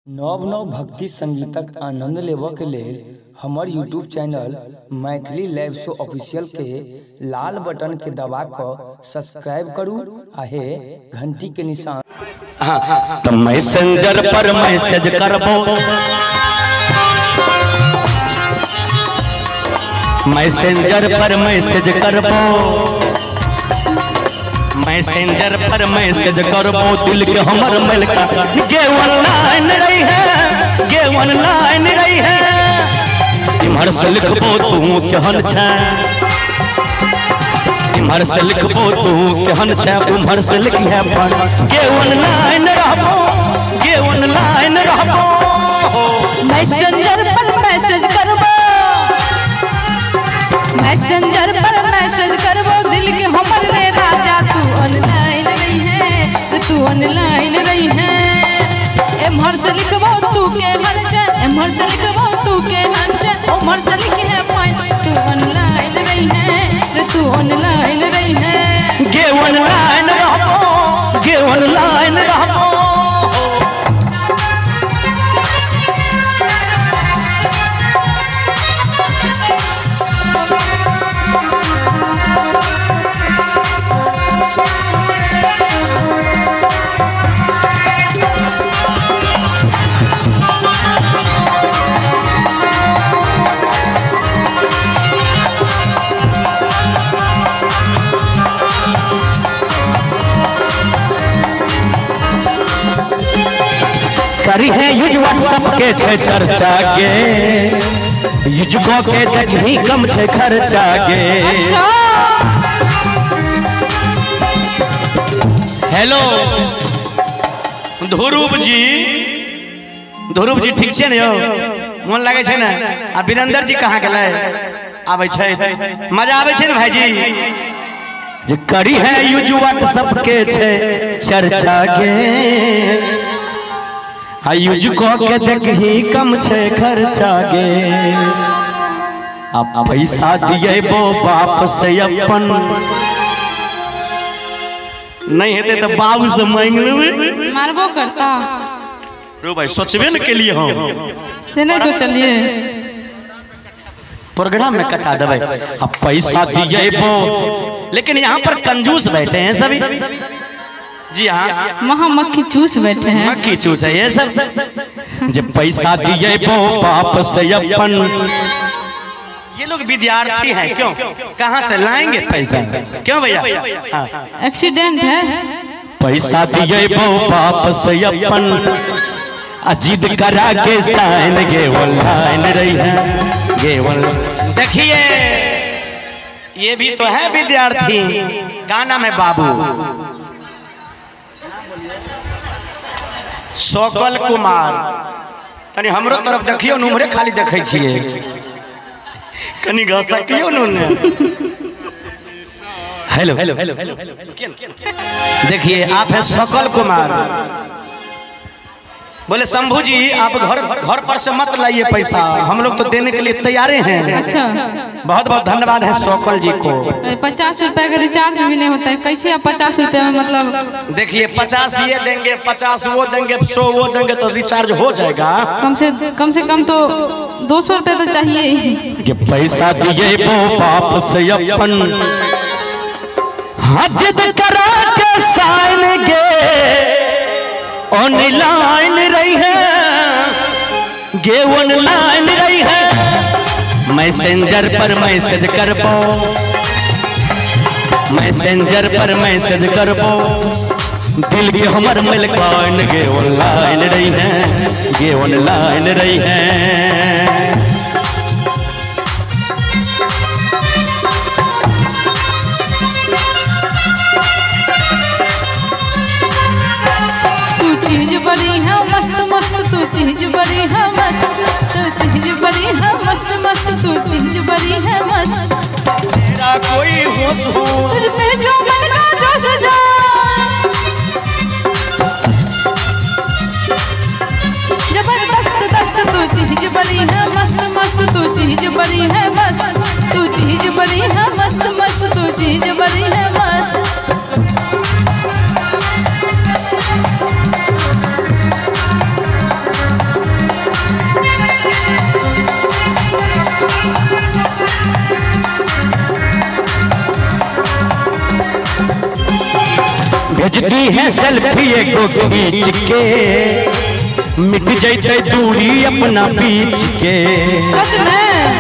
नव नव भक्ति संगीतक आनंद लेबऽ के लेल हमर YouTube channel Maithili live show official के लाल बटन के दबा कऽ सब्सक्राइब करू आ हे घंटी के निशान। हाँ, तो मैसेंजर पर मैसेज करबो, मैसेंजर पर मैसेज करबो, मैसेंजर पर मैसेज करबो, दिल के हमर मलका गे ऑनलाइन रही है, गे ऑनलाइन रही है। इम्हर से लिखबो तू केहन छै, इम्हर से लिखबो तू केहन छै, उम्हर से लिखिहे पर गे ऑनलाइन रहबो, गे ऑनलाइन रहबो। मैसेंजर पर मैसेज करबो, मैसेंजर पर मैसेज करबो, दिल के हमर रे राजा तू ऑनलाइन रही है, तू ऑनलाइन रही है। एम्हर से लिखबो तू केहन छै, एम्हर से लिखबो तू केहन छै, ओम्हर से लिखिहे पॉइंट तू ऑनलाइन रही है, तू ऑनलाइन रही है। गे ऑनलाइन रहबो, गे ऑनलाइन रहबो। करी है यूज व्हाट्सएप के छे चर्चा गे, यूज को के देखही कम छे खर्चा गे। हेलो ध्रुव जी, ध्रुव जी ठीक छे ने यौ, मन लागे छे ने? आ वीरेंद्र जी कहाँ गेलै? आबै छै, मजा आबै छै ने भाईजी? जे करी है यूज व्हाट्सएप के छे चर्चा गे, यूज को के देखही कम छे खर्चा गे। अब पैसा दिएबो बाप से अपन, नहीं हेते तो बाबू से मांग लेबै, मारबो करता। रो भाई सोचबे न के लिए हम से नहीं सोचलिए, प्रोग्राम में कटा देबै। अब पैसा दिएबो, लेकिन यहाँ पर कंजूस बैठे हैं सभी। जी हाँ, महामक्खी चूस बैठे हैं, मक्खी चूस है ये सब। जब पैसा दिए बो बाप से अपन, ये लोग विद्यार्थी हैं, क्यों कहाँ से लाएंगे पैसा? क्यों भैया? हाँ। एक्सीडेंट है। पैसा दिए बो बाप से अपन, अजीत करा के साइन गे ऑनलाइन रही है, गे ऑनलाइन। देखिए ये भी तो है विद्यार्थी, का नाम है बाबू सकल कुमार। तनी हमरो तरफ देखियो न, उम्हरे खाली देखै छियै, कनी घसकियो न। हेलो देखिए आप है सकल कुमार। बोले शंभू जी आप घर घर पर से मत लाइए पैसा, हम लोग तो देने के लिए तैयार हैं। अच्छा, बहुत बहुत धन्यवाद है सकल जी को। 50 रुपए का रिचार्ज भी नहीं होता है, कैसे आप 50 रुपए में मतलब? देखिए 50 ये देंगे, 50 वो देंगे, 100 वो देंगे तो रिचार्ज हो जाएगा। कम से कम तो 200 रुपये तो चाहिए ही। पैसा दिए वो बाप से अपन, जिद करा के साइन गे ऑनलाइन रही है, गे ऑनलाइन रही है। मैसेंजर पर मैसेज करबो, मैसेंजर पर मैसेज करबो, दिल के हमर मलकान गे ऑनलाइन रही है, गे ऑनलाइन रही है। चीज बड़ी है मस्त मस्त, तू चीज बड़ी है मस्त, तू चीज बड़ी है मस्त मस्त, तू चीज बड़ी है मस्त। तेरा कोई होश हो, तुझ पे जो मन का जोश जा, जबरदस्त दस्त। तू चीज बड़ी है मस्त मस्त, तू चीज बड़ी है मस्त, तू चीज बड़ी है मस्त मस्त, तू चीज बड़ी है मस्त। भेज दी है सेल्फी एगो खींच के, मिट जैते दूरी अपना बीच के। सच में।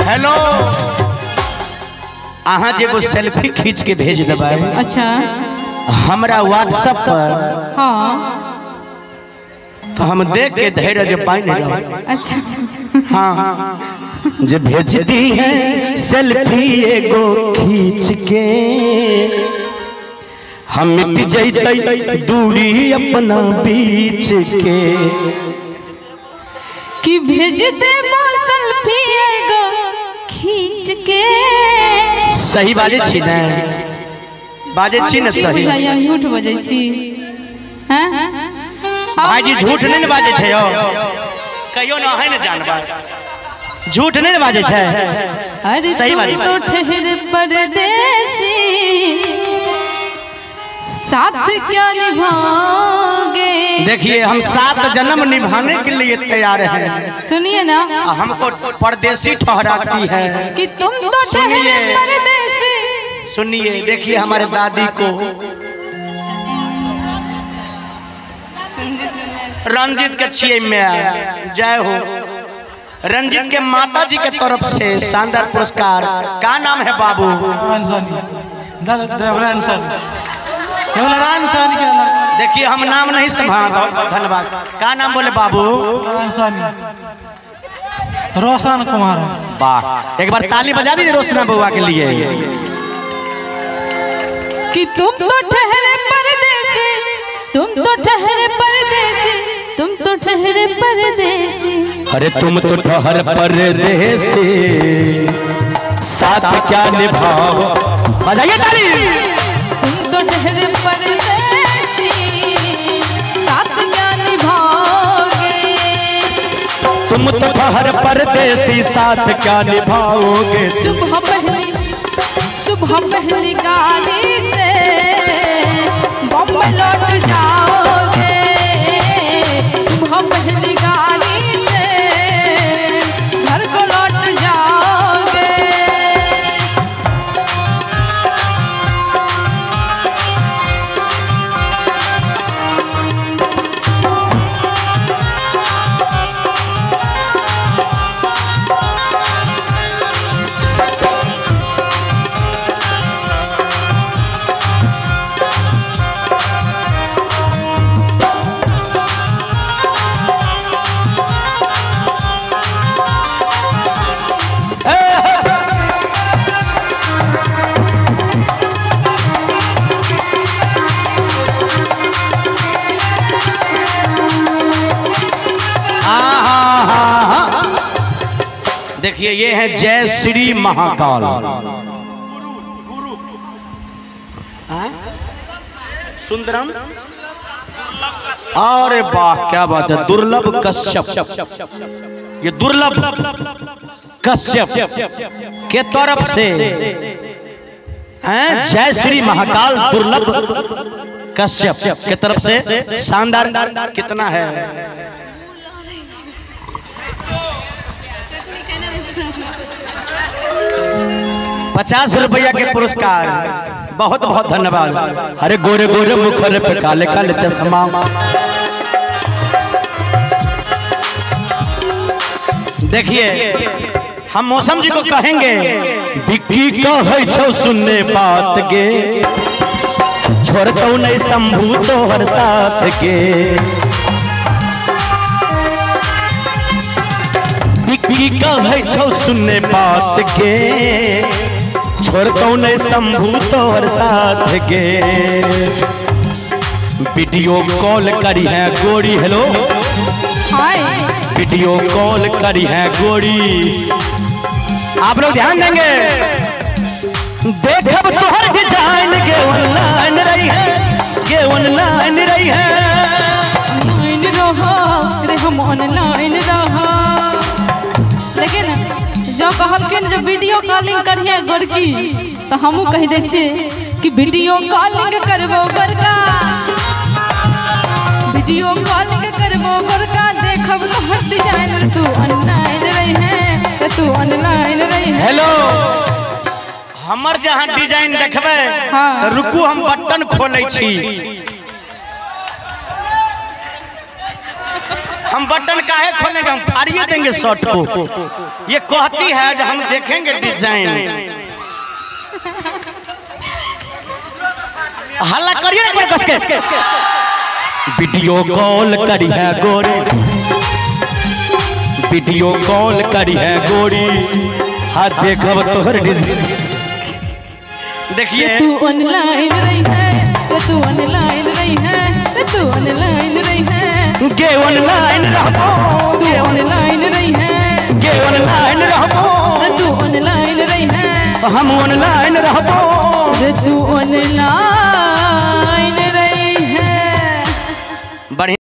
हेलो, अहाँ जे एगो सेल्फी खींच के भेज देबै। अच्छा। हमरा व्हाट्सएप पर। हाँ। तो हम देख के धैर्य पानी रहो। अच्छा। हाँ, जे भेज दी है सेल्फी एगो खींच के, हम मिट जैते दूरी अपना बीच के। कि भेज दे सेल्फी एगो खींच के। सही बाजे छी ने, बाजे छी ने सही। झूठ बजै छी हैं भाईजी? झूठ नहीं ने बाजे छै यौ, कहियो ना है ने जानबा, झूठ नहीं ने बाजे छै। अरे सही तुम बाजे। तो ठहर परदेसी, साथ क्या निभाओगे। देखिए हम 7 जन्म निभाने के लिए तैयार हैं। सुनिए ना, हमको परदेसी ठहराती है कि तुम तो ठहरे परदेसी। सुनिए, देखिए हमारे दादी को, रंजित के छिए में जय हो। रंजित के माता जी के तरफ से शानदार पुरस्कार। का नाम है बाबू? देखिए हम नाम नहीं संभाल, धन्यवाद। का नाम बोले बाबू? रोशन कुमार। वाह, एक बार ताली बजा दीजिए रोशना बउआ के लिए। कि तुम तो ठहरे परदेसी, तुम तो ठहरे परदेसी, तुम तो ठहरे परदेसी। अरे तुम तो ठहर परदेसी, साथ क्या निभाओ। बजाइए ताली। तुम तो ठहरे परदेसी, साथ क्या निभाओगे। तुम तो ठहर परदेसी, साथ क्या निभाओगे। सुबह पहली गाड़ी से बम्बई लौट जाओगे। सुबह पहली गाड़ी से घर को लौट जाओगे। देखिए ये है जय श्री महाकाल। सुंदरम, अरे वाह क्या बात है। दुर्लभ कश्यप, ये दुर्लभ कश्यप के तरफ से हैं जय श्री महाकाल। दुर्लभ कश्यप के तरफ से शानदार कितना है? 50 रुपया के पुरस्कार। बहुत बहुत धन्यवाद। अरे गोरे गोरे मुखर पे काले काले चश्मा। देखिए हम मौसम जी को कहेंगे, बिक्की कहै छौ सुनने बात गे, छोड़तौ नहीं शंभू तोहर साथ के। बिक्की कहै छौ सुनने बात के, छोड़तौ नहीं शंभू तोहर साथ के। वीडियो कॉल करी है गोरी, हेलो हाय, वीडियो कॉल करी है गोरी। आप लोग ध्यान देंगे। देखब तोहर डिजाइन के ऑनलाइन रही है, के ऑनलाइन रही है। ऑनलाइन रहो रे हम ऑनलाइन रहो। लेकिन जो कहलखिन जो वीडियो कॉलिंग करिए गोरकी, तो हमहूँ कह दै छियै कि वीडियो कॉलिंग करबो गोरका, वीडियो कॉलिंग करबो गोरका, देखब तोहर डिजाइन तू ऑनलाइन रही है, तू ऑनलाइन रही है। हेलो, हमर जहाँ डिजाइन देखबै हाँ। तो रुकू हम बटन खोलै छी। हम बटन काहे खोलेंगे, हम फाड़िए देंगे शर्ट को। ये कहती है जो हम देखेंगे डिजाइन। हल्ला करिए एक बार कस के। वीडियो कॉल करी है गोरी, वीडियो कॉल करी है गोरी, हाथ देखब तोहर डिजाइन। देखिए तू ऑनलाइन रही है, तू ऑनलाइन रही है, तू ऑनलाइन रही है, के ऑनलाइन रहबो, तू ऑनलाइन रही है, के ऑनलाइन रहबो, तू ऑनलाइन रही है, हम ऑनलाइन रहबो, तू ऑनलाइन रही है। बढ़िया।